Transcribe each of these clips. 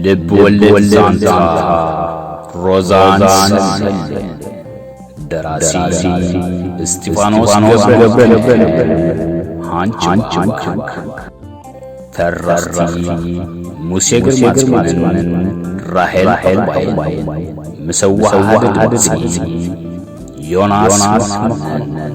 ልብ ወለድ ዛንታ ሮዛን ሰሌን። ደራሲ እስጢፋኖስ ገብረ፣ ሃንች ባንክ። ተረኽቲ ሙሴ ግርማጽዮንን ራሄል ባይን። ምስ ኣወሃህዳ ድምጺ ዮናስ መኮነን።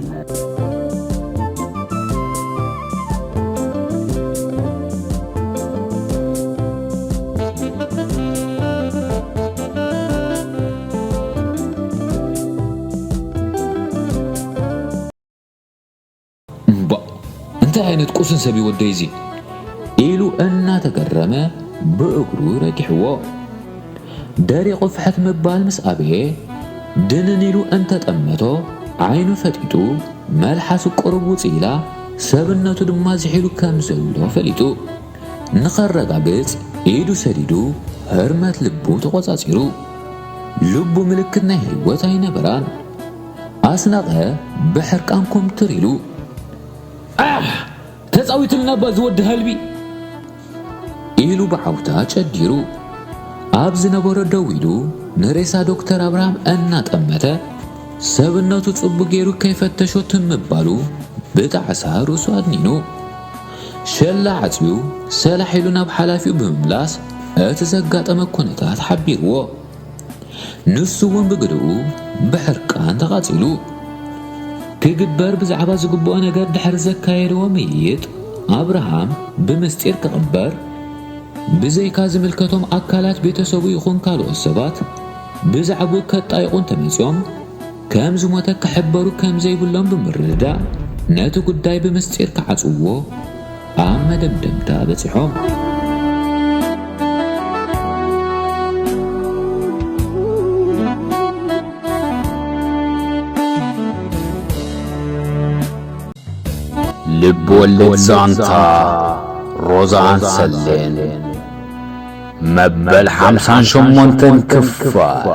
እምቧእ፣ እንታይ ዓይነት ቁስን ሰብ እዩ ወደይ እዚ? ኢሉ እናተገረመ ብእግሩ ረጊሕዎ። ደሪቑ ፍሕት ምባል ምስ ኣበየ፣ ድንን ኢሉ እንተጠመቶ፣ ዓይኑ ፈጢጡ፣ መልሓሱ ቁሩብ ውጽእ ኢላ፣ ሰብነቱ ድማ ዝሒሉ ከም ዘሎ ፈሊጡ። ንኸረጋግጽ ኢዱ ሰዲዱ፣ ህርመት ልቡ ተቖጻጺሩ። ልቡ ምልክት ናይ ህይወት ኣይነበራን። ኣስናቐ ብሕርቃን ኩምትር ኢሉ፣ ኣሕ! ተጻዊትልና እባ ዝወዲ ህልቢ! ኢሉ ብዓውታ ጨዲሩ። ኣብ ዝነበሮ ደው ኢሉ ንሬሳ ዶክተር ኣብርሃም እናጠመተ፣ ሰብነቱ ጽቡቕ ገይሩ ከይፈተሾ ትም ምባሉ ብጣዕሳ ርእሱ ኣድኒኑ። ሸላ ዓጽዩ ሰላሕ ኢሉ ናብ ሓላፊኡ ብምምላስ እቲ ዘጋጠመ ኩነታት ሓቢርዎ። ንሱ እውን ብግድኡ ብሕርቃን ተቓጺሉ። ክግበር ብዛዕባ ዝግብኦ ነገር ድሕሪ ዘካየድዎ ምይይጥ፣ ኣብርሃም ብምስጢር ክቕበር፣ ብዘይካ ዝምልከቶም ኣካላት ቤተሰቡ ይኹን ካልኦት ሰባት ብዛዕባኡ ከጣይቑ እንተመጺኦም፣ ከም ዝሞተ ክሕበሩ ከም ዘይብሎም ብምርድዳእ፣ ነቲ ጉዳይ ብምስጢር ክዓጽውዎ ኣብ መደምደምታ በጺሖም። ልብ ወለድ ዛንታ ሮዛን ሰሌን መበል ሓምሳን ሸሞንተን ክፋል።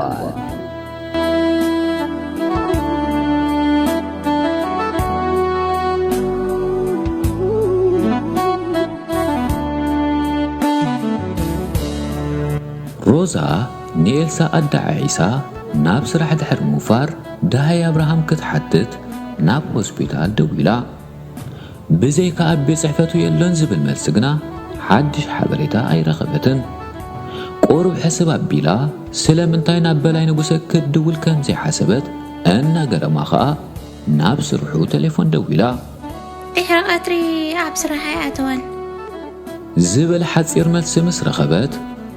ሮዛ ንኤልሳ ኣደዓዒሳ ናብ ስራሕ ድሕሪ ምውፋር፣ ደሃይ ኣብርሃም ክትሓትት ናብ ሆስፒታል ደዊላ። ብዘይካ ኣብ ቤት ጽሕፈቱ የሎን ዝብል መልሲ ግና፣ ሓድሽ ሓበሬታ ኣይረኸበትን። ቁሩብ ሕስብ ኣቢላ፣ ስለምንታይ ናብ በላይ ንጉሰ ክትድውል ከም ዘይሓሰበት እናገረማ ኸኣ፣ ናብ ስርሑ ተሌፎን ደዊላ። ድሕሪ ቀትሪ ኣብ ስራሕ ኣይኣተወን። ዝብል ሓጺር መልሲ ምስ ረኸበት፣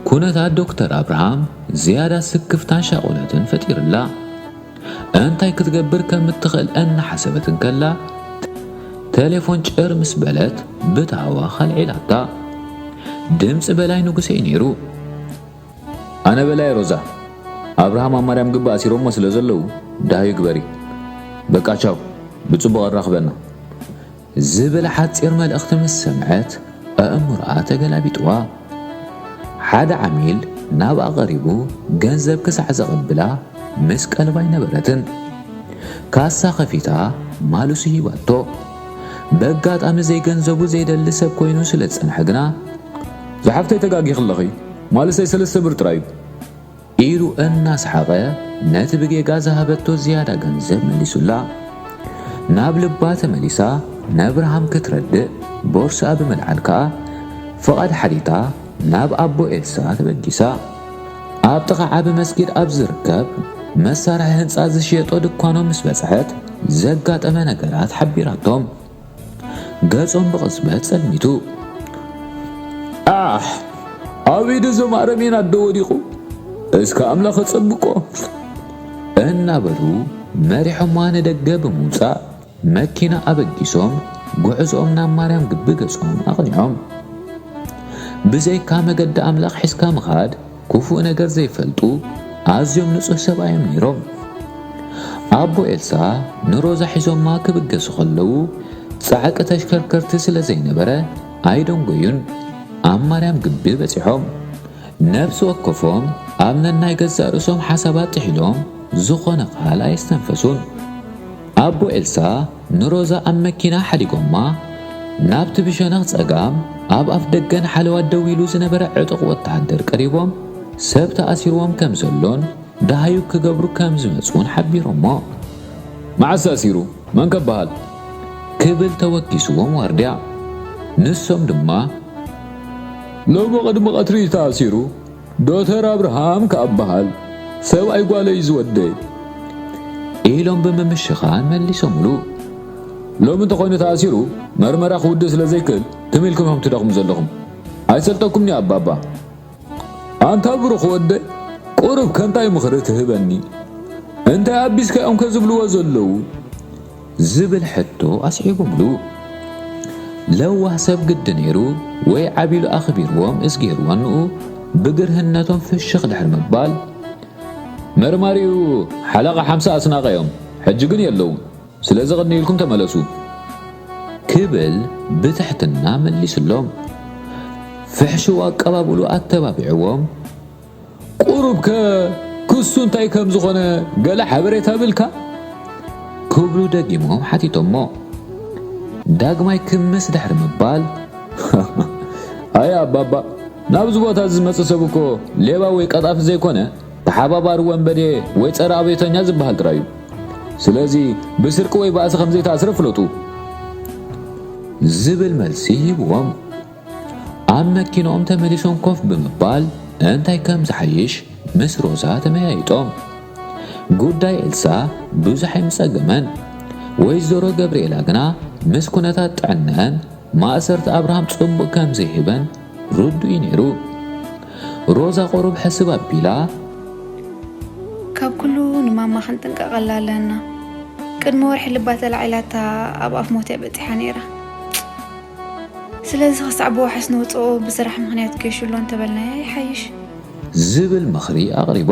ኩነታት ዶክተር ኣብርሃም ዝያዳ ስክፍታን ሻቑለትን ፈጢርላ። እንታይ ክትገብር ከም እትኽእል እናሓሰበት እንከላ፣ ተሌፎን ጭር ምስ በለት፣ ብታህዋኽ ኣልዒላታ። ድምጺ በላይ ንጉሰ እዩ ነይሩ። ኣነ በላይ ሮዛ፣ ኣብርሃም ኣብ ማርያም ግቢ ኣሲሮሞ ስለ ዘለዉ፣ ደሃዩ ግበሪ። በቃ ቻው፣ ብጽቡቕ ኣራኽበና። ዝብል ሓጺር መልእኽቲ ምስ ሰምዐት፣ ኣእምሮኣ ተገላቢጥዋ። ሓደ ዓሚል ናብኣ ቀሪቡ፣ ገንዘብ ክሳዕ ዘቐብላ፣ ምስ ቀልባ ኣይነበረትን። ካሳ ከፊታ፣ ማሉሲ ሂባቶ። በጋጣሚ ዘይገንዘቡ ዘይደሊ ሰብ ኮይኑ ስለ ዝጸንሐ ግና፣ ዝሓፍተይ ተጋጊኺ ኣለኺ፣ ማልሰይ ሰለስተ ብር ጥራይ እዩ። ኢሉ እናሰሓቐ ነቲ ብጌጋ ዝሃበቶ ዝያዳ ገንዘብ መሊሱላ። ናብ ልባ ተመሊሳ ነብርሃም ክትረድእ ቦርስኣ ብምልዓል ከኣ ፍቓድ ሓቲታ ናብ ኣቦ ኤልሳ ተበጊሳ። ኣብ ጥቓ ዓቢ መስጊድ ኣብ ዝርከብ መሳርሒ ህንጻ ዝሽየጦ ድኳኖም ምስ በጽሐት ዘጋጠመ ነገራት ሓቢራቶም። ገጾም ብቕጽበት ጸልሚቱ። ኣሕ! ኣብ ኢድ እዞም ኣረሜን ኣዶ ወዲቑ። እስከ ኣምላኽ ኣጸብቆ። እናበሉ መሪሖማ ንደገ ብምውጻእ መኪና ኣበጊሶም ጉዕዞኦም ናብ ማርያም ግቢ ገጾም ኣቕኒዖም። ብዘይካ መገዲ ኣምላኽ ሒዝካ ምኻድ ክፉእ ነገር ዘይፈልጡ ኣዝዮም ንጹህ ሰብኣይ እዮም ነይሮም። ኣቦ ኤልሳ ንሮዛ ሒዞማ ክብገሱ ከለዉ ጻዕቂ ተሽከርከርቲ ስለ ዘይነበረ ኣይደንጎዩን። ኣብ ማርያም ግቢ በጺሖም። ነፍሲ ወከፎም ኣብ ነናይ ገዛእ ርእሶም ሓሳባት ጥሒሎም ዝኾነ ቃል ኣየስተንፈሱን። ኣቦ ኤልሳ ንሮዛ ኣብ መኪና ሓዲጎማ ናብቲ ብሸነኽ ጸጋም ኣብ ኣፍ ደገን ሓለዋ ደው ኢሉ ዝነበረ ዕጡቕ ወተሃደር ቀሪቦም፣ ሰብ ተኣሲርዎም ከም ዘሎን ደሃዩ ክገብሩ ከም ዝመጹን ሓቢሮሞ። "መዓስ ተኣሲሩ? መን ከበሃል?" ክብል ተወኪስዎም ዋርድያ። ንሶም ድማ፣ "ሎሚ ቅድሚ ቀትሪ እዩ ተኣሲሩ፣ ዶተር ኣብርሃም ከኣ በሃል፣ ሰብኣይ ጓለይ ዝወደይ" ኢሎም ብምምሽኻን መሊሶምሉ። "ሎሚ እንተኾይኑ ተኣሲሩ፣ መርመራ ክውድእ ስለ ዘይክእል፣ ትም ኢልኩም ኢኹም ትደኽሙ ዘለኹም። ኣይሰልጠኩምኒ ኣባባ። ኣንታ ብሩኽ ወደይ፣ ቁሩብ ከንታይ ምኽሪ ትህበኒ? እንታይ ኣቢስካ እዮም ከዝብልዎ ዘለዉ?" ዝብል ሕቶ ኣስዒቦምሉ። ለዋህ ሰብ ግዲ ነይሩ፣ ወይ ዓቢሉ ኣኽቢርዎም እዝጊሄር ዋንኡ ብግርህነቶም ፍሽኽ ድሕሪ ምባል፣ "መርማሪኡ ሓለቓ ሓምሳ ኣስናቐ እዮም፣ ሕጂ ግን የለውን። ስለዚ ቅኒ ኢልኩም ተመለሱ" ክብል ብትሕትና መሊስሎም። ፍሕሽው ኣቀባብሉ ኣተባቢዕዎም፣ "ቁሩብ ከ ክሱ እንታይ ከም ዝኾነ ገለ ሓበሬታ ብልካ?" ክብሉ ደጊሞም ሓቲቶሞ። ዳግማይ ክምስ ድሕሪ ምባል፣ "ኣይ ኣባባ፣ ናብዚ ቦታ እዚ ዝመጽእ ሰብ እኮ ሌባ ወይ ቀጣፊ ዘይኮነ፣ ተሓባባሪ ወንበዴ ወይ ጸረ ኣብዮተኛ ዝበሃል ጥራይ እዩ። ስለዚ ብስርቂ ወይ ባእሲ ከም ዘይተኣስረ ፍለጡ" ዝብል መልሲ ሂብዎም። ኣብ መኪኖም ተመሊሶም ኮፍ ብምባል እንታይ ከም ዝሓይሽ ምስ ሮዛ ተመያይጦም። ጉዳይ ኤልሳ ብዙሕ ኣይምጸገመን። ወይዘሮ ገብርኤላ ግና ምስ ኩነታት ጥዕነአን ማእሰርቲ ኣብርሃም ጽቡቕ ከም ዘይህበን ርዱእ እዩ ነይሩ። ሮዛ ቁሩብ ሕስብ ኣቢላ፣ "ካብ ኩሉ ንማማ ክንጥንቀቐላ ኣለና። ቅድሚ ወርሒ ልባ ተላዒላታ ኣብ ኣፍ ሞት እያ በጺሓ ነይራ። ስለዚ ክሳዕ ብዋሕስ ነውጽኦ ብስራሕ ምኽንያት ጌሹ ኣሎ እንተበልናያ ይሓይሽ" ዝብል ምኽሪ ኣቕሪባ።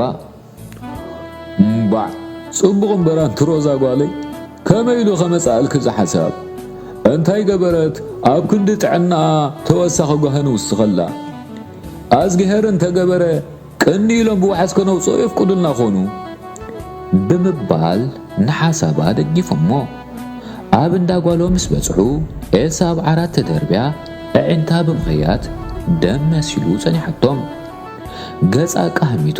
"እምባዕ፣ ጽቡቕ እምበር ኣንቲ ሮዛ ጓለይ፣ ከመይ ኢሉ ከመጽኣልኪ እዚ ሓሳብ? እንታይ ገበረት ኣብ ክንዲ ጥዕናኣ ተወሳኺ ጓሂ ንውስኸላ? ኣዝግሄር እንተገበረ ቅኒ ኢሎም ብዋሕስ ከነውጽኦ የፍቅዱልና ኾኑ" ብምባል ንሓሳባ ደጊፎሞ። ኣብ እንዳ ጓሎ ምስ በጽሑ፣ ኤልሳ ኣብ ዓራት ተደርብያ ኣዒንታ ብምኽያት ደም መሲሉ ጸኒሓቶም። ገጻ ቃህሚቱ፣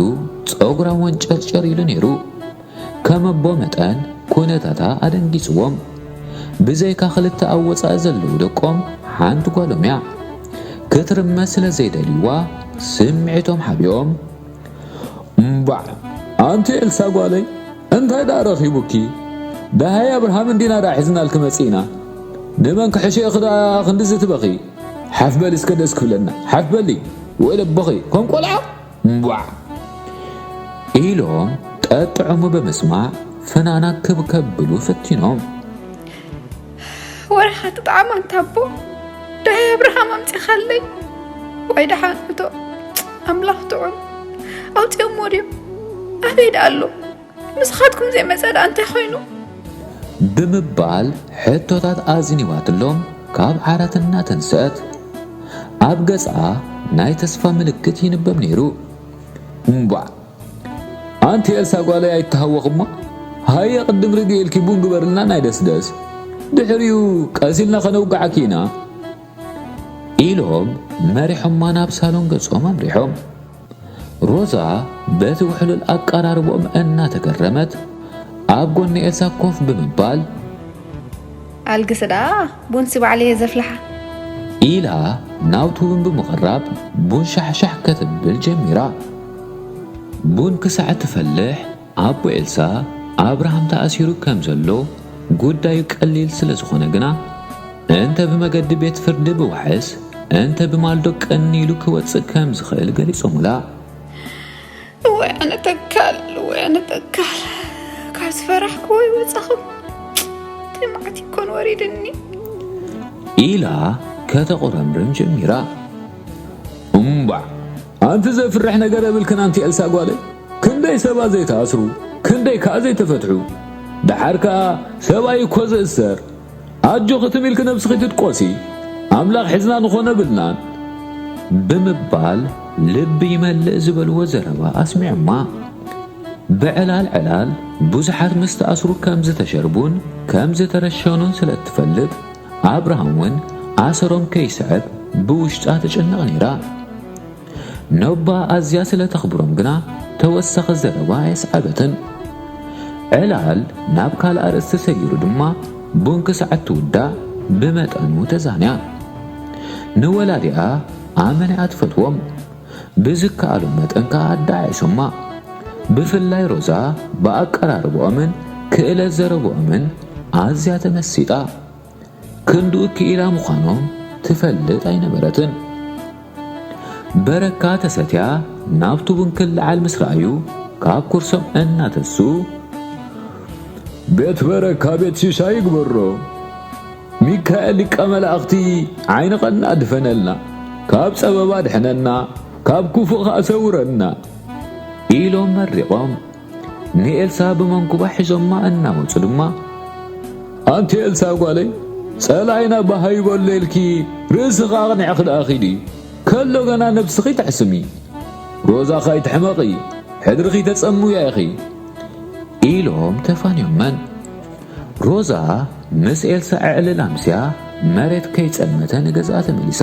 ጸጉራ ወንጨርጨር ኢሉ ነይሩ። ከም ኣቦ መጠን ኩነታታ ኣደንጊጽዎም። ብዘይካ ክልተ ኣብ ወጻኢ ዘለዉ ደቆም ሓንቲ ጓሎም እያ። ክትርመስ ስለ ዘይደልይዋ ስምዒቶም ሓቢኦም፣ "እምባዕ፣ ኣንቲ ኤልሳ ጓለይ፣ እንታይ ደኣ ረኺቡኪ? ደሃይ ኣብርሃም እንዲና ደኣ ሒዝናልኪ መጺእና። ንመን ክሕሾ ኢኺ ደኣ ክንድዚ ትበኺ? ሓፍ በሊ እስከ ደስ ክብለና። ሓፍ በሊ፣ ወይ ለቦኺ፣ ከም ቆልዓ፣ እምባዕ!" ኢሎም ጠጥዕሙ ብምስማዕ ፍናና ክብ ከብሉ ፈቲኖም። "ወረኻ ትጥዓም ኣንታ ኣቦ፣ ደሃይ ኣብርሃም ኣምጺኻለይ። ዋይ ደሓን እቶ ኣምላኽ ጥዑም፣ ኣውጺኦሞ ድዮም? ኣበይ ደኣ ኣሎ? ምሳኻትኩም ዘይመጸ ደኣ እንታይ ኮይኑ?" ብምባል ሕቶታት ኣዝኒባትሎም ካብ ዓራት እናተንስአት፣ ኣብ ገጻ ናይ ተስፋ ምልክት ይንበብ ነይሩ። "እምባዕ፣ ኣንቲ ኤልሳ ጓለይ ኣይተሃወኽሞ፣ ሃየ ቅድም ርግእ ኢልኪ ቡን ግበርልና ናይ ደስደስ። ድሕሪኡ ቀስ ኢልና ከነውግዓኪ ኢና" ኢሎም መሪሖማ ናብ ሳሎን ገጾም ኣምሪሖም። ሮዛ በቲ ውሕሉል ኣቀራርቦም እናተገረመት ኣብ ጎኒ ኤልሳ ኮፍ ብምባል፣ "ኣልግሲ ደኣ ቡንሲ ባዕለየ ዘፍልሓ" ኢላ ናብቲ ቡን ብምቕራብ ቡን ሻሕሻሕ ከተብል ጀሚራ። ቡን ክሳዕ ትፈልሕ ኣቦ ኤልሳ ኣብርሃም ተኣሲሩ ከም ዘሎ ጉዳዩ ቀሊል ስለ ዝኾነ ግና፣ እንተ ብመገዲ ቤት ፍርዲ ብዋሕስ፣ እንተ ብማልዶ ቀኒሉ ክወጽእ ከም ዝኽእል ገሊጾምላ። "እዋይ ኣነ ተካል፣ እዋይ ኣነ ተካል፣ ካብ ዝፈራሕክዎ ይወጻኹም፣ እንታይ መዓት ይኮን ወሪድኒ?" ኢላ ከተቑረምርም ጀሚራ። "እምባዕ፣ ኣንቲ ዘፍርሕ ነገር የብልክን ኣንቲ ኤልሳ ጓለይ። ክንደይ ሰባት ዘይተኣስሩ፣ ክንደይ ከኣ ዘይተፈትሑ። ደሓር ከኣ ሰብኣይ እኮ ዝእሰር። ኣጆኺ ትም ኢልኪ ነብስኺ ትድቆሲ። ኣምላኽ ሕዝና ንኾነብልናን" ብምባል ልቢ ይመልእ ዝበልዎ ዘረባ ኣስሚዖማ። ብዕላል ዕላል ብዙሓት ምስ ተኣስሩ ከም ዝተሸርቡን ከም ዝተረሸኑን ስለ እትፈልጥ፣ ኣብርሃም እውን ኣሰሮም ከይስዕብ ብውሽጣ ትጭነቕ ነይራ። ነባ ኣዝያ ስለ ተኽብሮም ግና ተወሳኺ ዘረባ ኣየስዓበትን። ዕላል ናብ ካልእ ኣርእስቲ ሰጊሩ ድማ ቡን ክሳዕ እትውዳእ ብመጠኑ ተዛንያ። ንወላዲኣ ኣመና እያ ትፈትዎም። ብዝከኣሎም መጠን ከኣ ኣደዓዒሶማ። ብፍላይ ሮዛ ብኣቀራርብኦምን ክእለት ዘረብኦምን ኣዝያ ተመሲጣ። ክንድኡ ክኢላ ምዃኖም ትፈልጥ ኣይነበረትን። በረካ ተሰትያ ናብቲ ቡን ክለዓል ምስ ረኣዩ ካብ ኩርሶም እናተሱ፣ ቤት በረካ ቤት ሲሳይ ይግበሮ። ሚካኤል ሊቀ መላእኽቲ ዓይኒ ቀና ድፈነልና፣ ካብ ጸበባ ድሕነና፣ ካብ ክፉእ ከኣ ሰውረና ኢሎም መሪቖም። ንኤልሳ ብመንኩባ ሒዞማ እናወጹ ድማ፣ ኣንቲ ኤልሳ ጓለይ፣ ጸላኢና ባህ ይበሎ ኢልኪ ርእስኺ ኣቕኒዕኺ ደኣ ኺዲ፣ ከሎ ገና ነብስኺ ተሕስሚ። ሮዛ ከይትሕመቒ፣ ሕድርኺ ተጸምውያ ኢኺ ኢሎም ተፋንዮመን። ሮዛ ምስ ኤልሳ ዕዕልል ኣምስያ መሬት ከይጸልመተ ንገዝኣ ተመሊሳ።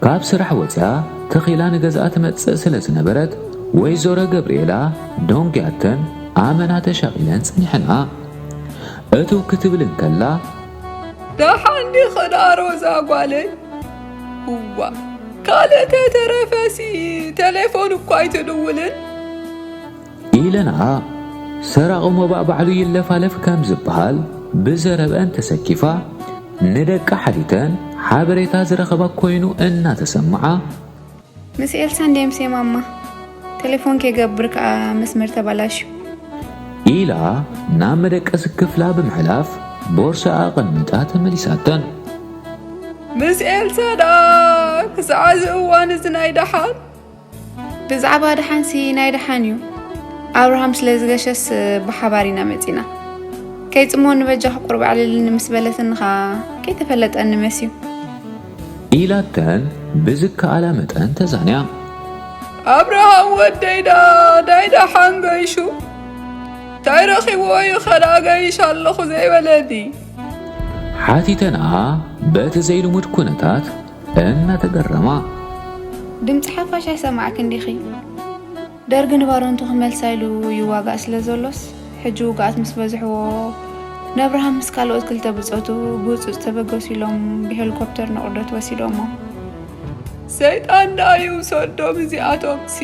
ካብ ስራሕ ወጽያ ተኺላ ንገዝኣ ትመጽእ ስለ ዝነበረት፣ ወይዘሮ ገብርኤላ ደንጉያተን ኣመና ተሻቒለን ጸኒሐንኣ። እትው ክትብል እንከላ፣ ደሓን ዲኺ ደኣ ሮዛ ጓለይ? እዋ፣ ካልእ ተተረፈሲ ቴሌፎን እኳ ኣይትድውልን? ኢለንኣ። ሰራቒ ሞባእ ባዕሉ ይለፋለፍ ከም ዝበሃል ብዘረብአን ተሰኪፋ፣ ንደቃ ሓቲተን ሓበሬታ ዝረኸባ ኮይኑ እናተሰምዓ፣ ምስ ኤልሳ እንድየ ምስየ ማማ፣ ቴሌፎን ከይገብር ከኣ መስመር ተባላሽዩ። ኢላ ናብ መደቀሲ ክፍላ ብምሕላፍ ቦርሳኣ ኣቐሚጣ ተመሊሳተን። ምስ ኤልሳ ደኣ ክሳዕ እዚ እዋን እዚ ናይ ደሓን? ብዛዕባ ደሓንሲ ናይ ደሓን እዩ። ኣብርሃም ስለ ዝገሸስ ብሓባር ኢና መጺና። ከይጽምወኒ በጃኺ ቁሩብ ኣዕልልኒ ምስ በለትኒ ኸኣ ከይተፈለጠኒ መስዩ። ኢላተን ብዝከኣላ መጠን ተዛንያ። ኣብርሃም ወደይ ደኣ ናይ ደሓን ገይሹ? እንታይ ረኺብዎ እዩ ኸ ደኣ ገይሽ ኣለኹ ዘይበለኒ? ሓቲተንኣ በቲ ዘይልሙድ ኩነታት እናተገረማ። ድምፂ ሓፋሽ ኣይሰማዕክን ዲኺ? ደርጊ ንባረንቱ ክመልሳ ኢሉ ይዋጋእ ስለ ዘሎስ፣ ሕጂ ውግኣት ምስ በዝሕዎ፣ ነብርሃም ምስ ካልኦት ክልተ ብጾቱ ብህጹጽ ተበገሱ ኢሎም ብሄሊኮፕተር ንቑርደት ወሲዶሞ። ሰይጣን ደኣ ይውሰዶም እዚኣቶምሲ።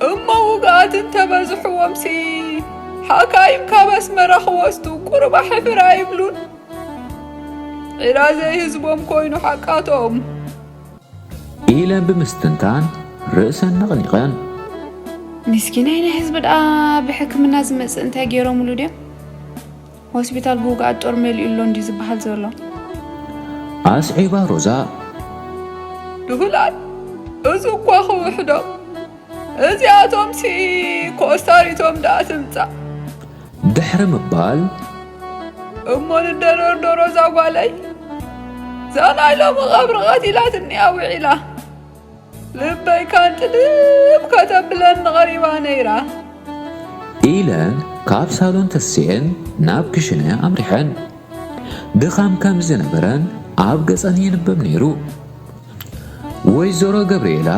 እሞ ውግኣት እንተበዝሕዎምሲ፣ ሓካይም ካብ ኣስመራ ክወስዱ ቁሩብ ኣሕፍር ኣይብሉን? ዒላ ዘይህዝቦም ኮይኑ ሓቃቶም። ኢለን ብምስትንታን ርእሰን ነቕኒቐን። ምስኪናይ ናይ ህዝቢ ደኣ ብሕክምና ዝመጽእ እንታይ ገይሮምሉ ድዮም? ሆስፒታል ብውግኣት ጦር መሊኡ ኣሎ እንድዩ ዝበሃል ዘሎ። ኣስዒባ ሮዛ። ድሁላት፣ እዚ እኳ ክውሕዶም። እዚኣቶምሲ ኮስታሪቶም ደኣ ትምጻእ። ድሕሪ ምባል። እሞ ንደረር ዶ ሮዛ ጓለይ? እዛ ናይ ሎሚ ቐብሪ ቐቲላትኒ እያ ውዒላ። ልበይ ካን ጥልም ከተብለኒ ቐሪባ ነይራ። ኢለን ካብ ሳሎን ተሲኤን ናብ ክሽነ ኣምሪሐን። ድኻም ከም ዝነበረን ኣብ ገጸን ይንበብ ነይሩ። ወይዘሮ ገብርኤላ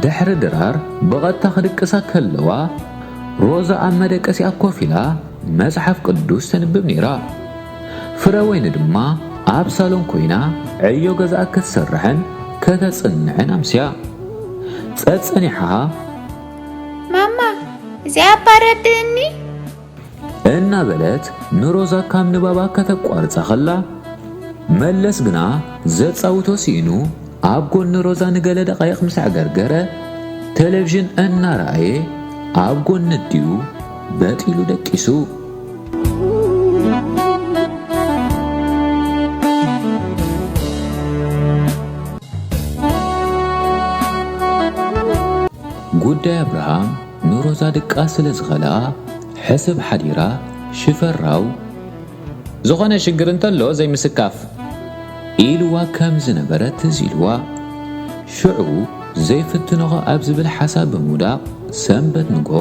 ድሕሪ ድራር ብቐጥታ ክድቅሳ ከለዋ፣ ሮዛ ኣብ መደቀሲኣ ኮፍ ኢላ መጽሓፍ ቅዱስ ተንብብ ነይራ። ፍረወይኒ ድማ ኣብ ሳሎን ኮይና ዕዮ ገዛኣ ክትሰርሕን ከተጽንዕን ኣምስያ። ጸጸኒሓ፣ ማማ፣ እዚኣ እባ ረድእኒ። እናበለት ንሮዛ ካብ ንባባ ከተቋርጻ ከላ፣ መለስ ግና ዘጻውቶ ስኢኑ ኣብ ጎኒ ሮዛ ንገለ ደቓይቕ ምስ ኣዕገርገረ፣ ቴሌቪዥን እናረኣየ ኣብ ጎኒ ኣዲኡ በጥ ኢሉ ደቂሱ። ጉዳይ ኣብርሃም ንሮዛ ድቃስ ስለ ዝኸልኣ፣ ሕስብ ሓዲራ ሽፈራው፣ ዝኾነ ሽግር እንተሎ ዘይምስካፍ ኢልዋ ከም ዝነበረ ትዝ ኢልዋ። ሽዑ ዘይፍትኖ ኣብ ዝብል ሓሳብ ብምውዳቕ፣ ሰንበት ንግሆ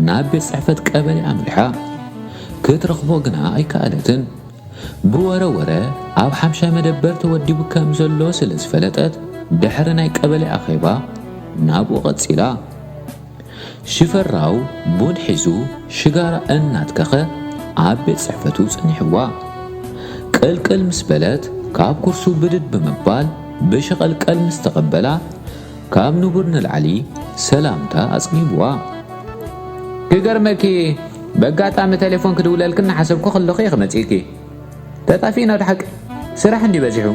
ናብ ቤት ጽሕፈት ቀበሌ ኣምሪሓ። ክትረኽቦ ግና ኣይከኣለትን። ብወረ ወረ ኣብ ሓምሻይ መደበር ተወዲቡ ከም ዘሎ ስለ ዝፈለጠት፣ ድሕሪ ናይ ቀበሌ ኣኼባ ናብኡ ቀጺላ። ሽፈራው ቡን ሒዙ ሽጋራ እናትከኸ ኣብ ቤት ጽሕፈቱ ጸኒሕዋ። ቅልቅል ምስ በለት፣ ካብ ኩርሱ ብድድ ብምባል ብሸቐልቀል ምስ ተቐበላ፣ ካብ ንቡር ንላዕሊ ሰላምታ ኣጽጊብዋ። ክገርመኪ፣ በጋጣሚ ቴሌፎን ክድውለልኪ እናሓሰብኩ ከለኹ እየ ክመጽእኪ። ተጣፊእና ዶ ሓቂ? ስራሕ እንዲ በዚሑ።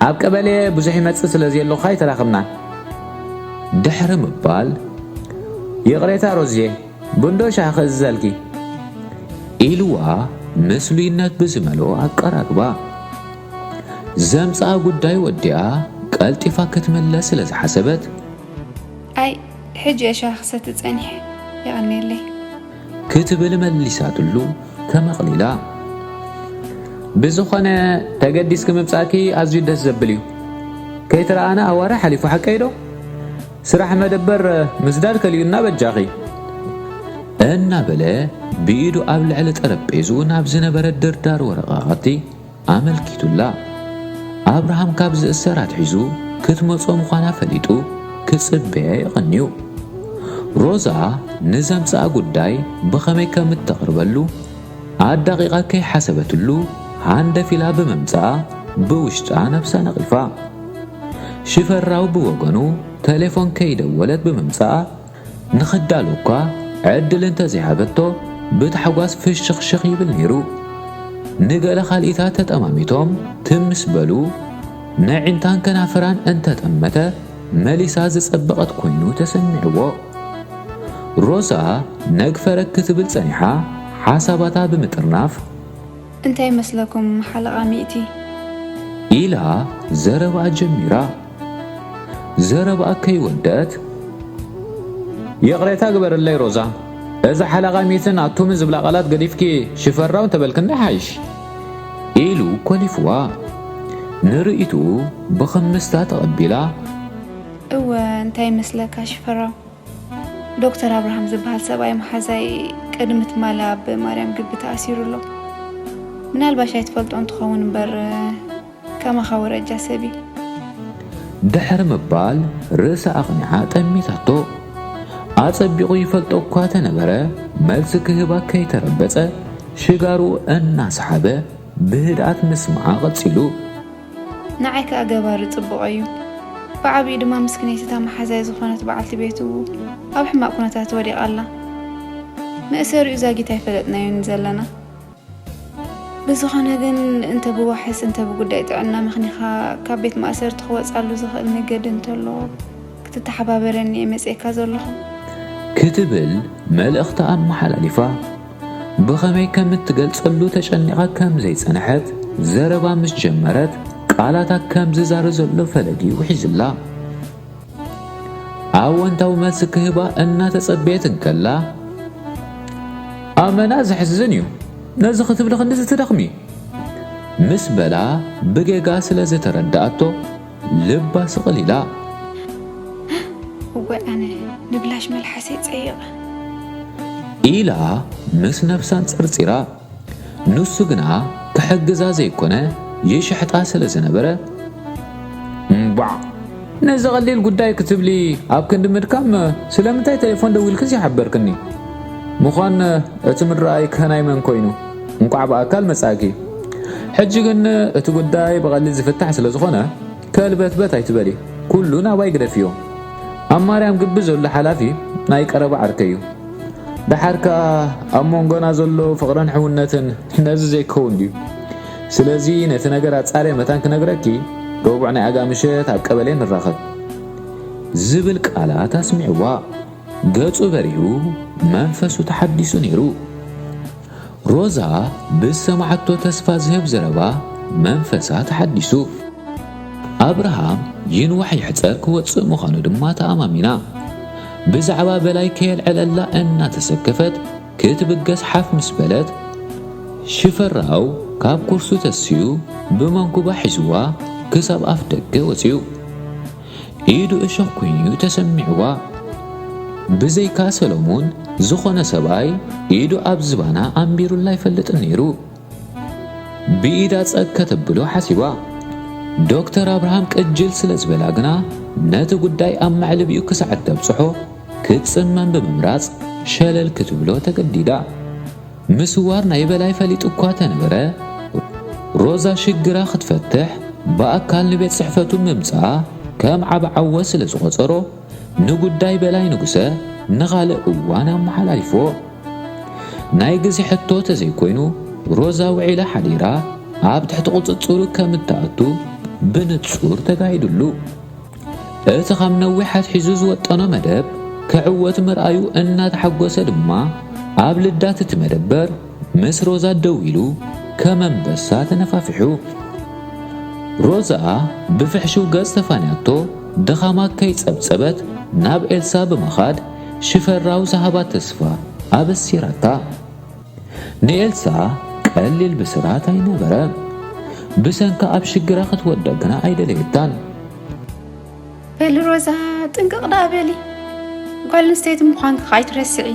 ኣብ ቀበሌ ብዙሕ ይመጽእ ስለ ዘየለኹ ኣይተራኸብናን። ድሕሪ ምባል፣ ይቕሬታ ሮዝየ፣ ቡንዶ ሻሂ ክእዝዘልኪ? ኢልዋ ምስሉይነት ብዝመልኦ ኣቀራርባ። ዘምጽኣ ጉዳይ ወዲኣ ቀልጢፋ ክትምለስ ስለ ዝሓሰበት፣ ኣይ፣ ሕጂ እየ ሻሂ ክሰቲ ጸኒሐ። የቐንየለይ። ክትብል መሊሳትሉ ተመቕሊላ። ብዝኾነ፣ ተገዲስኪ ምምጻእኪ ኣዝዩ ደስ ዘብል እዩ። ከይተረኣኣና ኣዋርሕ ሓሊፉ፣ ሓቀይ ዶ? ስራሕ መደበር ምስዳድ ከሊኡና በጃኺ። እናበለ ብኢዱ ኣብ ልዕሊ ጠረጴዝኡ ናብ ዝነበረ ድርዳር ወረቓቕቲ ኣመልኪቱላ። ኣብርሃም ካብ ዝእሰር ኣትሒዙ ክትመጾ ምዃና ፈሊጡ ክጽበያ የቐንዩ። ሮዛ ንዘምጽኣ ጉዳይ ብኸመይ ከም እተቕርበሉ ኣዳቒቓ ከይሓሰበትሉ ሃንደፍ ኢላ ብምምጽኣ ብውሽጣ ነብሳ ነቒፋ። ሽፈራው ብወገኑ ተሌፎን ከይደወለት ብምምጽኣ ንኽዳሎ እኳ ዕድል እንተዘይሃበቶ ብታሕጓስ ፍሽኽሽኽ ይብል ነይሩ። ንገለ ካልኢታት ተጠማሚቶም ትም ምስ በሉ ነዒንታን ከናፍራን እንተጠመተ መሊሳ ዝጸበቐት ኮይኑ ተሰሚዕዎ። ሮዛ ነግፈረግ ክትብል ጸኒሓ ሓሳባታ ብምጥርናፍ፣ እንታይ ይመስለኩም ሓለቓ ሚእቲ? ኢላ ዘረባኣ ጀሚራ። ዘረባኣ ከይወደት፣ ይቕሬታ ግበርለይ ሮዛ፣ እዛ ሓለቓ ሚእትን ኣቱምን ዝብላ ቃላት ገዲፍኪ ሽፈራው እንተበልክኒ ይሓይሽ። ኢሉ ኮሊፍዋ። ንርእይትኡ ብኽምስታ ተቐቢላ። እወ፣ እንታይ ይመስለካ ሽፈራው? ዶክተር ኣብርሃም ዝበሃል ሰብኣይ መሓዛይ ቅድሚ ትማሊ ኣብ ማርያም ግቢ ተኣሲሩ ኣሎ። ምናልባሽ ኣይትፈልጦን ትኸውን እምበር፣ ከማኻ ወረጃ ሰብ እዩ። ድሕሪ ምባል ርእሳ ኣቕኒዓ ጠሚታቶ። ኣጸቢቑ ይፈልጦ እኳ ተነበረ፣ መልሲ ክህባ ከይተረበጸ ሽጋሩ እናሰሓበ ብህድኣት ምስማዓ ቀጺሉ። ንዓይ ከኣ ገባሪ ጽቡቕ እዩ። ብዓቢኡ ድማ ምስክነይቲ እታ መሓዛይ ዝኾነት በዓልቲ ቤቱ ኣብ ሕማቕ ኩነታት ወዲቓ ኣላ። መእሰሪኡ ዛጊት ኣይፈለጥናዮን ዘለና። ብዝኾነ ግን እንተ ብዋሕስ እንተ ብጉዳይ ጥዕና ምኽኒኻ ካብ ቤት ማእሰርቲ ክወጽኣሉ ዝኽእል መገዲ እንተሎ ክትተሓባበረኒ እየ መጺኤካ ዘለኹ። ክትብል መልእኽታ ኣመሓላሊፋ። ብኸመይ ከም እትገልጸሉ ተጨኒቓ ከም ዘይጸንሐት ዘረባ ምስ ጀመረት፣ ቃላታ ከም ዝዛረ ዘሎ ፈለጊ ውሒዙላ። ኣወንታዊ መልሲ ክህባ እናተጸበየት እንከላ፣ ኣመና ዘሕዝን እዩ፣ ነዚ ክትብሊ ክንድዚ ትደኽሚ? ምስ በላ ብጌጋ ስለ ዝተረድኣቶ፣ ልባ ስቕል ኢላ። እወ ኣነ ንብላሽ መልሓሰይ ጸይቐ። ኢላ ምስ ነብሳ ኣንጸርጺራ። ንሱ ግና ክሕግዛ ዘይኮነ ይሽሕጣ ስለ ዝነበረ፣ እምባዕ፣ ነዚ ቀሊል ጉዳይ ክትብሊ ኣብ ክንዲ ምድካም ስለምንታይ ቴሌፎን ደዊልኪ ዘይሓበርክኒ? ምዃን እቲ ምድራይ ከናይ መን ኮይኑ? እንቋዕ ብኣካል መጻእኪ። ሕጂ ግን እቲ ጉዳይ ብቐሊል ዝፍታሕ ስለ ዝኾነ፣ ከልበትበት ኣይትበሊ፣ ኩሉ ናባይ ግደፍዮ። ኣብ ማርያም ግቢ ዘሎ ሓላፊ ናይ ቀረባ ዓርከይ እዩ። ደሓር ከኣ ኣብ መንጎና ዘሎ ፍቕርን ሕውነትን ነዚ ዘይክኸውን ድዩ? ስለዚ ነቲ ነገር ኣጻርየ መታን ክነግረኪ፣ ረቡዕ ናይ ኣጋ ምሸት ኣብ ቀበሌ ንራኸብ። ዝብል ቃላት ኣስሚዕዋ። ገጹ በሪሁ፣ መንፈሱ ተሓዲሱ ነይሩ። ሮዛ ብዝሰማዓቶ ተስፋ ዝህብ ዘረባ መንፈሳ ተሓዲሱ። ኣብርሃም ይንዋሕ ይሕጸር ክወጽእ ምዃኑ ድማ ተኣማሚና። ብዛዕባ በላይ ከየልዕለላ እናተሰከፈት ክትብገስ ሓፍ ምስ በለት፣ ሽፈራው ካብ ኩርሱ ተስዩ ብመንኩባ ሒዝዋ ክሳብ ኣፍ ደገ ወጺኡ። ኢዱ እሾኽ ኮይኑ ተሰሚዕዋ። ብዘይካ ሰሎሙን፣ ዝኾነ ሰብኣይ ኢዱ ኣብ ዝባና ኣንቢሩላ ኣይፈልጥን ነይሩ። ብኢዳ ጸግ ከተብሎ ሓሲባ። ዶክተር ኣብርሃም ቅጅል ስለ ዝበላ ግና፣ ነቲ ጉዳይ ኣብ መዕልቢኡ ክሳዕ እተብጽሖ ክትጽመም ብምምራጽ ሸለል ክትብሎ ተገዲዳ። ምስዋር ናይ በላይ ፈሊጡ እኳ ተነበረ፣ ሮዛ ሽግራ ክትፈትሕ ብኣካል ንቤት ጽሕፈቱ ምምጻኣ ከም ዓቢ ዓወት ስለ ዝቖጸሮ፣ ንጉዳይ በላይ ንጉሰ ንኻልእ እዋን ኣመሓላሊፍዎ። ናይ ግዜ ሕቶ ተዘይኮይኑ፣ ሮዛ ውዒላ ሓዲራ ኣብ ትሕቲ ቁጽጽሩ ከም እትኣቱ ብንጹር ተጋሂዱሉ። እቲ ካብ ነዊሕ ኣትሒዙ ዝወጠኖ መደብ ክዕወት ምርኣዩ እናተሓጎሰ ድማ፣ ኣብ ልዳት እቲ መደበር ምስ ሮዛ ደው ኢሉ ከም ኣንበሳ ተነፋፊሑ። ሮዛ ብፍሕሽው ገጽ ተፋንያቶ፣ ድኻማ ከይጸብጸበት ናብ ኤልሳ ብምኻድ ሽፈራው ዝሃባ ተስፋ ኣበሲራታ። ንኤልሳ ቀሊል ብስራት ኣይነበረ። ብሰንካ ኣብ ሽግራ ክትወድቕ ግና ኣይደለየታን። በሊ ሮዛ፣ ጥንቅቕ ደኣ በሊ። ጓል ኣንስተይቲ ምዃንኪ ከኣ ኣይትረስዒ።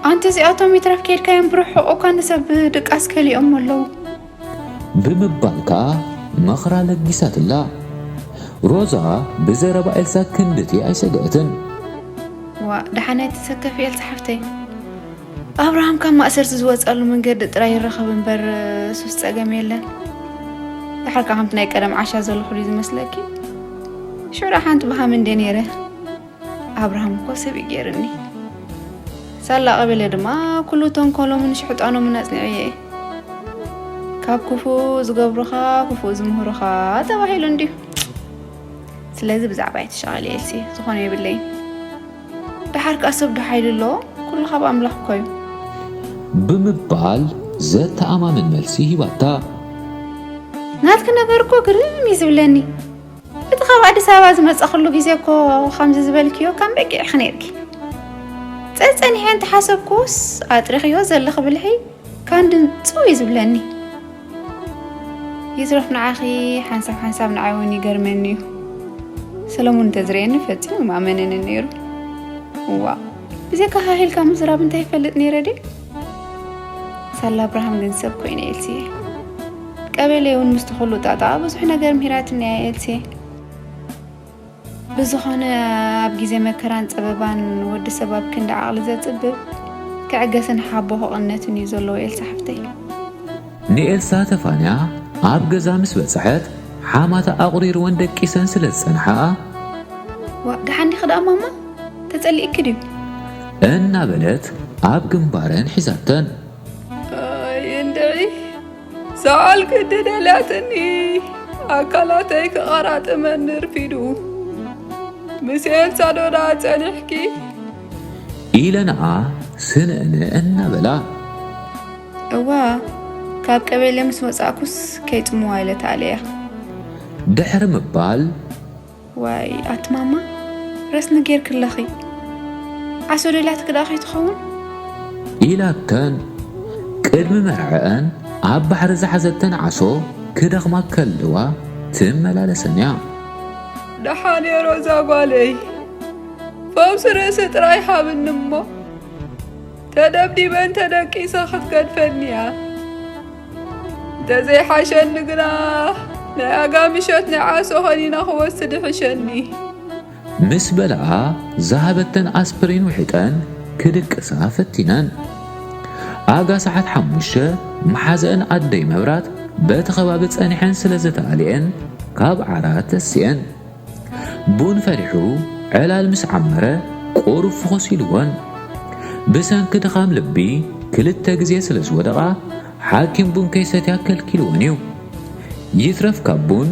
ኣንቲ እዚኣቶም ይትረፍ ከይድካዮም ብርሑቕ እኳ ንሰብ ድቃስ ከሊኦም ኣለዉ። ብምባል ከኣ ምኽራ ለጊሳትላ። ሮዛ ብዘረባ ኤልሳ ክንድቲ ኣይሰግአትን። ዋእ፣ ደሓን ኣይትሰከፊ ኤልሳ ሓፍተይ። ኣብርሃም ካብ ማእሰርቲ ዝወጸሉ መንገዲ ጥራይ ይረኸብ እምበር፣ እሱስ ጸገም የለን። ደሓር ከኣ ከምቲ ናይ ቀደም ዓሻ ዘለኹ ድዩ ዝመስለኪ? ሽዑ ደኣ ሓንቲ ብሃም እንድየ ነይረ። ኣብርሃም እኮ ሰብ እዩ ገይርኒ። ሳላ ቀቢለ ድማ ኩሉ ተንኮሎምን ሽሕጣኖምን ኣጽኒዐዮ እየ። ካብ ክፉእ ዝገብሩኻ ክፉእ ዝምህሩኻ ተባሂሉ እንድዩ። ስለዚ ብዛዕባ ኣይትሻቐሊ ኤልሲ፣ ዝኾነ የብለይን። ደሓር ከኣ ሰብ ዶ ሓይሊ ኣለዎ? ኩሉ ካብ ኣምላኽ እኮ እዩ። ብምባል ዘተኣማምን መልሲ ሂባታ። ናትኪ ነገር እኮ ግርም እዩ ዝብለኒ። እቲ ካብ ኣዲስ ኣበባ ዝመጻኹሉ ግዜ እኮ ከምዚ ዝበልክዮ ከም በቂዕኺ ነይርኪ። ጸጸኒሐ እንተሓሰብኩስ ኣጥሪኽዮ ዘለኺ ብልሒ ካንድን ጽው እዩ ዝብለኒ። ይትረፍ ንዓኺ ሓንሳብ ሓንሳብ ንዓይ እውን ይገርመኒ እዩ። ሰለሙን እንተዝርእየኒ ፈጺሙ ምኣመነንን ነይሩ። እዋእ፣ ብዘይካ ሃህ ኢልካ ምዝራብ እንታይ ይፈልጥ ነይረ ድዩ? ሳላ ኣብርሃም ግን ሰብ ኮይኑ ኤልሲየ። ቀበሌ እውን ምስቲ ኩሉ ጣጣ ብዙሕ ነገር ምሂራትኒ እያ ኤልሲየ። ብዝኾነ ኣብ ግዜ መከራን ጸበባን ወዲ ሰብ ኣብ ክንዲ ዓቕሊ ዘጽብብ ክዕገስን ሓቦ ክቕነትን እዩ ዘለዎ ኤልሳ ሓፍተይ። ንኤልሳ ተፋንያ ኣብ ገዛ ምስ በጽሐት ሓማታ ኣቑሪርወን ደቂሰን ስለ ዝጸንሓኣ፣ ዋእ ደሓን ዲኺ ደኣ ማማ? ተጸሊእኪ ድዩ? እናበለት ኣብ ግንባረን ሒዛተን። ኣይ እንድዒ፣ ሰዓል ክዲ ደልያትኒ፣ ኣካላተይ ክቐራጥመኒ ርፊዱ። ምስ ኤልሳ ዶ ደኣ ጸኒሕኪ? ኢለንኣ ስንእንእ እናበላ። እዋ፣ ካብ ቀበሌ ምስ ወጻእኩስ ከይጽምዋ ኢለ ተኣልየ። ድሕሪ ምባል፣ ዋይ ኣቲ ማማ፣ ረስኒ ጌርኪ ኣለኺ። ዓሶ ደልያትኪ ደኣ ከይትኸውን? ኢላተን። ቅድሚ መርዐአን ኣብ ባሕሪ ዝሓዘተን ዓሶ ክደኽማ ከለዋ ትመላለሰን እያ። ደሓን እየ ሮዛ ጓለይ፣ ፈውሲ ርእሲ ጥራይ ሃብኒ እሞ፣ ተደብዲበን ተደቂሰ ክትገድፈኒ እያ። እንተዘይሓሸኒ ግና ናይ ኣጋ ምሸት ናይ ዓሶ ኸኒና ክወስድ ይሕሸኒ። ምስ በልኣ ዝሃበተን ኣስፕሪን ውሒጠን ክድቅሳ ፈቲነን። ኣጋ ሰዓት ሓሙሽተ መሓዘአን ኣደይ መብራት በቲ ከባቢ ጸኒሐን ስለ ዝተኣልየን ካብ ዓራት ተሲአን። ቡን ፈሊሑ ዕላል ምስ ዓመረ ቁሩብ ፍኹስ ኢልወን። ብሰንኪ ድኻም ልቢ ክልተ ግዜ ስለ ዝወደቓ ሓኪም ቡን ከይሰትያ ከልኪልወን እዩ። ይትረፍ ካብ ቡን፣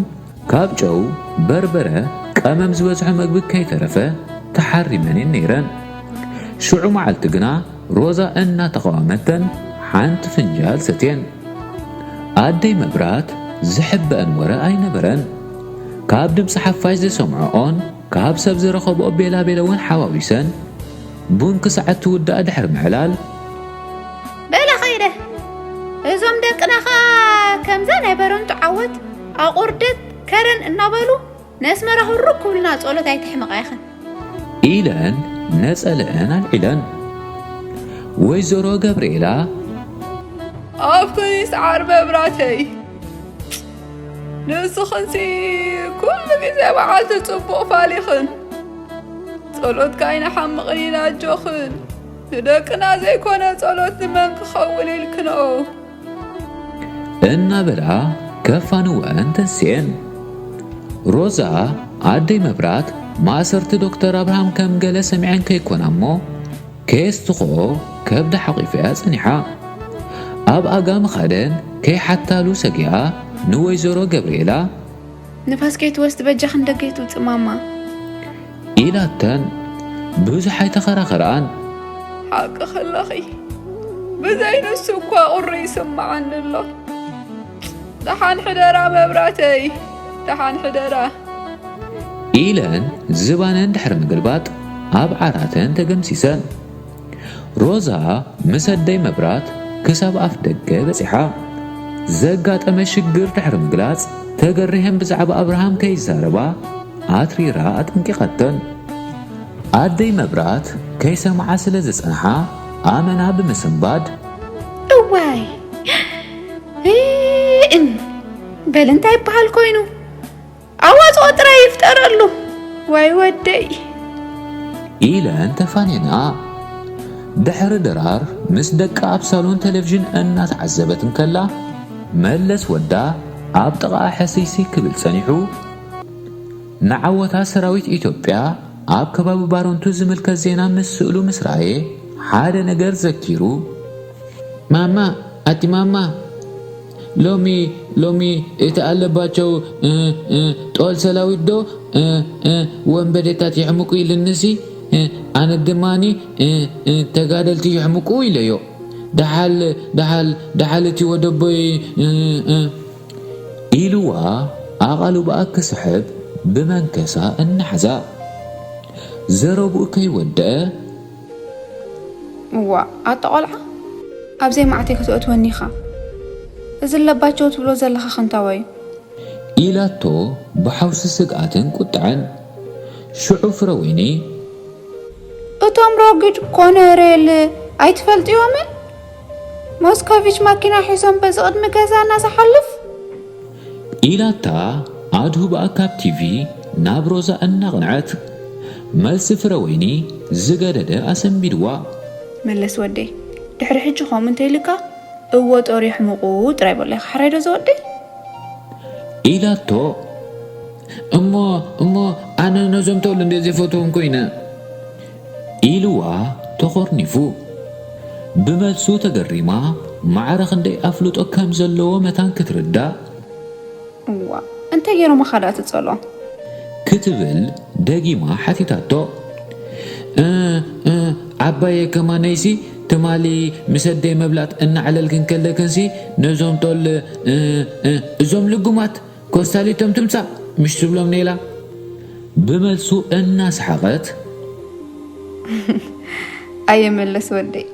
ካብ ጨው፣ በርበረ፣ ቀመም ዝበዝሖ መግቢ ከይተረፈ ተሓሪመን እየን ነይረን። ሽዑ መዓልቲ ግና ሮዛ እናተቓወመተን ሓንቲ ፍንጃል ሰትየን። ኣደይ መብራት ዝሕበአን ወረ ኣይነበረን። ካብ ድምፂ ሓፋሽ ዝሰምዐኦን ካብ ሰብ ዝረኸብኦ ቤላቤለ እውን ሓዋዊሰን ቡን ክሳዕ እትውዳእ ድሕሪ ምዕላል፣ በለ ኸይደ፣ እዞም ደቅና ኸኣ ከምዛ ናይ በረንቱ ዓወት ኣቑርደት ከረን እናበሉ ነስመራ ህሩግ ክብሉና ጸሎት ኣይተሕምቓ ኢኽን። ኢለን ነጸለአን ኣልዒለን። ወይዘሮ ገብርኤላ፣ ኣብክኒ ሰዓር መብራተይ፣ ንስኽንሲ ኩሉ ግዜ መዓልቲ ጽቡቕ ፋሊኽን። ጸሎትካ ኣይንሓምቕን ኢና ኣጆኽን። ንደቅና ዘይኮነ ጸሎት ንመን ክኸውን ኢልክንኦ? እናበላ ከፋንወን ተንስኤን። ሮዛ ኣደይ መብራት ማእሰርቲ ዶክተር ኣብርሃም ከም ገለ ሰሚዐን ከይኮና እሞ ከየስትኽኦ ከብዳ ሓቒፈያ ጸኒሓ። ኣብ ኣጋ ምኻደን ከይሓታሉ ሰጊኣ ንወይዘሮ ገብርኤላ ንፋስ ከይትወስድ በጃኽን ደገ ኣይትውጽእ ማማ። ኢላተን ብዙሕ ኣይተኸራኸርኣን። ሓቅኺ ኣለኺ፣ ብዘይ ንሱ እኳ ቁሪ ይስምዓኒ ኣሎ። ደሓን ሕደራ መብራተይ፣ ደሓን ሕደራ። ኢለን ዝባነን ድሕሪ ምግልባጥ ኣብ ዓራተን ተገምሲሰን። ሮዛ ምስ ኣደይ መብራት ክሳብ ኣፍ ደገ በጺሓ። ዘጋጠመ ሽግር ድሕሪ ምግላጽ ተገሪሀን ብዛዕባ ኣብርሃም ከይዛረባ ኣትሪራ ኣጠንቂቓተን። ኣደይ መብራት ከይሰምዓ ስለ ዝጸንሓ ኣመና ብምስንባድ እዋይ እን በል እንታይ ይበሃል ኮይኑ ኣዋፅኦ ጥራይ ይፍጠረሉ። ዋይ ወደይ ኢለን ተፋንየንኣ። ድሕሪ ድራር ምስ ደቃ ኣብ ሳሎን ቴሌቪዥን እናተዓዘበት እንከላ መለስ ወዳ ኣብ ጥቓኣ ሕስይስይ ክብል ጸኒሑ። ንዓወታት ሰራዊት ኢትዮጵያ ኣብ ከባቢ ባረንቱ ዝምልከት ዜና ምስ ስእሉ ምስ ረኣየ ሓደ ነገር ዘኪሩ። ማማ ኣቲ ማማ ሎሚ ሎሚ እቲ ኣለባቸው ጦል ሰላዊት ዶ ወንበዴታት ይሕምቁ ኢልንሲ ኣነ ድማኒ ተጋደልቲ ይሕምቁ ኢለዮ። ደሓል ደሓል ደሓል እቲ ወደቦይ ኢልዋ ኣቓልብኣ ክስሕብ ብመንከሳ እናሓዛ ዘረብኡ ከይወደአ እዋ ኣታ ቆልዓ ኣብዘይ ማዕተይ ከተእትወኒ ኢኻ። እዚ ኣለባቸው ትብሎ ዘለኻ ከንታዋዩ። ኢላቶ ብሓውሲ ስግኣትን ቁጥዐን። ሽዑ ፍረወይኒ እቶም ረጒድ ኮነሬል ኣይትፈልጥዮምን? ሞስኮቪች ማኪና ሒዞም በዚ ቅድሚ ገዛና ዝሓልፍ? ኢላታ ኣድሁብኣ ካብ ቲቪ ናብ ሮዛ እናቕንዐት። መልሲ ፍረወይኒ ዝገደደ ኣሰንቢድዋ። መለስ ወደይ፣ ድሕሪ ሕጂ ከምኡ እንተኢልካ እወ ጦር የሕምቑ ጥራይ በሎ ኢኻ ሕራይ ዶ ዝወደይ? ኢላቶ። እሞ እሞ ኣነ ነዞም ተወልደ ዘይፈትዎም ኮይነ። ኢልዋ ተኾርኒፉ። ብመልሱ ተገሪማ ማዕረ ክንደይ ኣፍልጦ ከም ዘለዎ መታን ክትርዳእ። እዋ እንታይ ገይሮምኻ ደኣ ትጸልኦም? ክትብል ደጊማ ሓቲታቶ። ዓባየ ከማነይሲ ትማሊ ምስ ኣደይ መብላት እናዕለልክን ከለክንሲ ነዞም ጦል እዞም ልጉማት ኮስታሊቶም ትምጻእ ምሽ ትብሎም ነይላ። ብመልሱ እናሰሓቐት። ኣየ መለስ ወደይ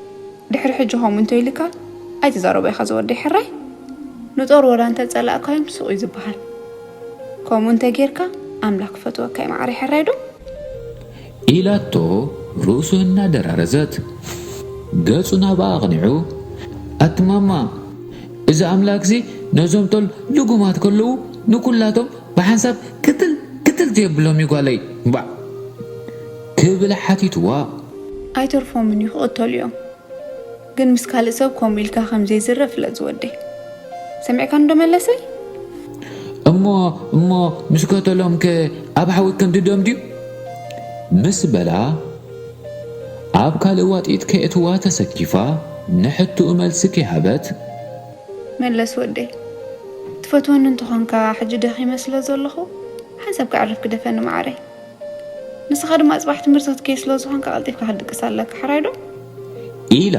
ድሕሪ ሕጂ ከምኡ እንተኢልካ ኣይትዛረቦ ኢኻ ዝወደይ ሕራይ። ንጦር ወላ እንተጸላእካዮም ሱቕ እዩ ዝበሃል። ከምኡ እንተጌርካ ኣምላኽ ክፈትወካ እዩ ማዓረይ ሕራይ ዶ? ኢላቶ ርእሱ እናደራረዘት። ገጹ ናብኣ ኣቕኒዑ ኣቲ ማማ እዚ ኣምላኽሲ ነዞም ጦል ልጉማት ከለዉ ንኩላቶም ብሓንሳብ ቅትል ቅትል ዘየብሎም እዩ ጓለይ ባዕ ክብል ሓቲትዋ። ኣይተርፎምን እዩ ክቕተሉ እዮም። ግን ምስ ካልእ ሰብ ከምኡ ኢልካ ከም ዘይዝረብ ፍለጥ ዝወደይ። ሰሚዕካኒ ዶ መለሰይ? እሞ እሞ ምስ ከተሎም ከ ኣብ ሓዊ ክንድዶም ድዩ? ምስ በላ ኣብ ካልእ ዋጢጥ ከየእትዋ ተሰኪፋ ንሕትኡ መልሲ ከይሃበት። መለስ ወደይ ትፈትወኒ እንተኾንካ ሕጂ ደኺመ ስለ ዘለኹ ሓንሳብ ከዕርፍ ግደፈኒ ማዓረይ። ንስኻ ድማ ጽባሕ ትምህርቲ ክትከይድ ስለ ዝኾንካ ቀልጢፍካ ክትድቅስ ኣለካ፣ ሕራይ ዶ? ኢላ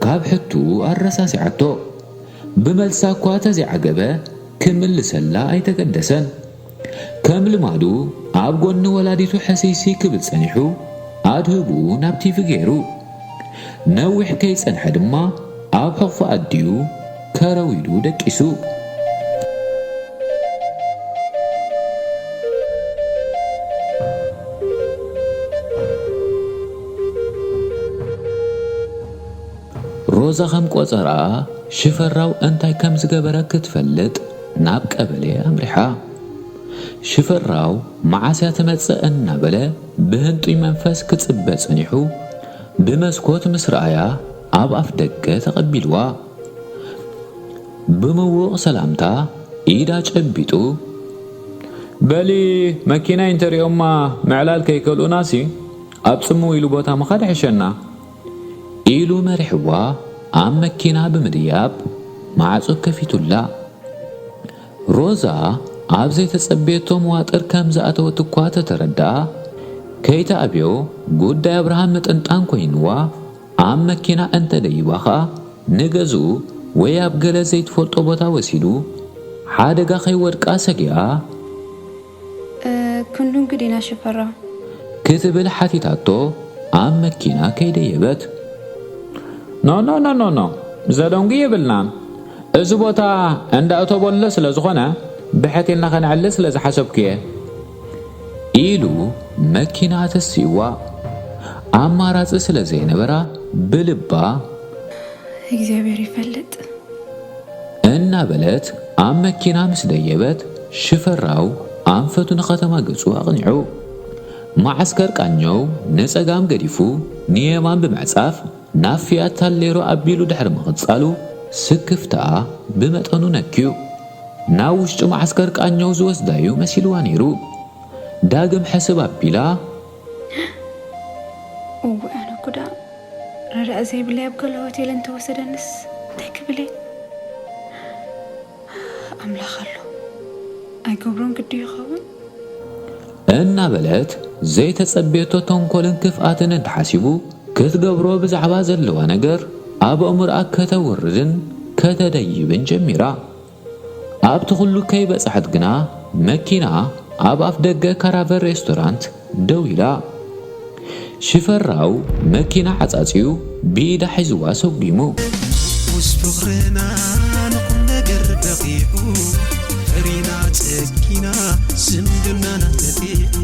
ካብ ሕትኡ ኣረሳሲዓቶ። ብመልሳ እኳ ተዘይዓገበ ክምልሰላ ኣይተገደሰን። ከም ልማዱ ኣብ ጎኒ ወላዲቱ ሕስይስይ ክብል ጸኒሑ ኣድህብኡ ናብ ቲቪ ገይሩ። ነዊሕ ከይጸንሐ ድማ ኣብ ሕቕፊ ኣዲኡ ከረው ኢሉ ደቂሱ። ሮዛ ከም ቆጸራ ሽፈራው እንታይ ከም ዝገበረ ክትፈልጥ ናብ ቀበሌ ኣምሪሓ። ሽፈራው መዓስ እያ ትመጽእ እናበለ ብህንጡይ መንፈስ ክጽበ ጸኒሑ፣ ብመስኮት ምስ ረኣያ ኣብ ኣፍ ደገ ተቐቢልዋ። ብምውቕ ሰላምታ ኢዳ ጨቢጡ፣ "በሊ መኪናይ እንተሪኦማ ምዕላል ከይከልኡናሲ ኣብ ጽምው ኢሉ ቦታ ምኻድ ይሕሸና" ኢሉ መሪሕዋ ኣብ መኪና ብምድያብ ማዕጾ ከፊቱላ። ሮዛ ኣብ ዘይተጸበየቶ መዋጥር ከም ዝኣተወት እኳ ተተረድኣ፣ ከይተኣብዮ ጉዳይ ኣብርሃም ምጥንጣን ኮይንዋ፣ ኣብ መኪና እንተደይባ ኸኣ ንገዝኡ ወይ ኣብ ገለ ዘይትፈልጦ ቦታ ወሲዱ ሓደጋ ከይወድቃ ሰጊኣ፣ "እ፣ ክንድንጉ ዲና ሽፈራው?" ክትብል ሓቲታቶ ኣብ መኪና ከይደየበት። "ኖ፣ ኖ፣ ኖ፣ ኖ፣ ኖ፣ ዘደንጉ የብልናን። እዚ ቦታ እንዳ እቶቦለ ስለ ዝኾነ ብሕት ኢልና ከነዕልል ስለ ዝሓሰብኩ እየ" ኢሉ መኪና ተሲእዋ። ኣማራጺ ስለ ዘይነበራ ብልባ እግዚኣብሔር ይፈልጥ። እናበለት ኣብ መኪና ምስ ደየበት ሽፈራው ኣንፈቱ ንኸተማ ገጹ ኣቕኒዑ። መዓስከር ቃኘው ንጸጋም ገዲፉ ንየማን ብምዕጻፍ ናብ ፊያት ታሌሮ ኣቢሉ ድሕሪ ምቕጻሉ ስክፍታኣ ብመጠኑ ነክዩ። ናብ ውሽጢ መዓስከር ቃኘው ዝወስዳዩ መሲልዋ ነይሩ። ዳግም ሕስብ ኣቢላ፣ "እወ ኣነ ኩዳ ረዳእ ዘይብለይ ኣብ ገለ ሆቴል እንተወሰደንስ እንታይ ክብል እየ? ኣምላኽ ኣሎ ኣይገብሮን ግዲ ይኸውን?" እናበለት ዘይተጸበየቶ ተንኮልን ክፍኣትን እንተሓሲቡ ክትገብሮ ብዛዕባ ዘለዋ ነገር ኣብ ኣእምሮኣ ከተውርድን ከተደይብን ጀሚራ። ኣብቲ ኩሉ ከይበጽሐት ግና መኪና ኣብ ኣፍ ደገ ካራቨን ሬስቶራንት ደው ኢላ። ሽፈራው መኪና ዓጻጺኡ ብኢዳ ሒዝዋ ሰጒሙ። ውስ ፍቕርና ንኹን ነገር በቒዑ፣ ፈሪና ጸጊና ዝምድናና ተጢዑ።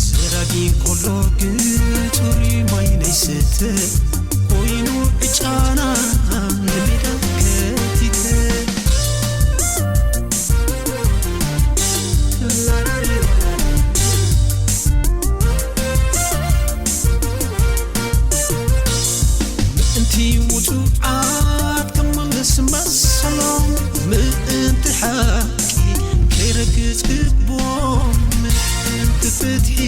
ሰራጊ ቆሎ ግን ጽሩይ ማይ ናይ ስተ ኮይኑ ዕጫና ንሜዳ ከቲተ። ምእንቲ ውጹዓት ክመልስ መሰሎም፣ ምእንቲ ሓቂ ከይረግጽ ልቦም፣ ምእንቲ ፍትሒ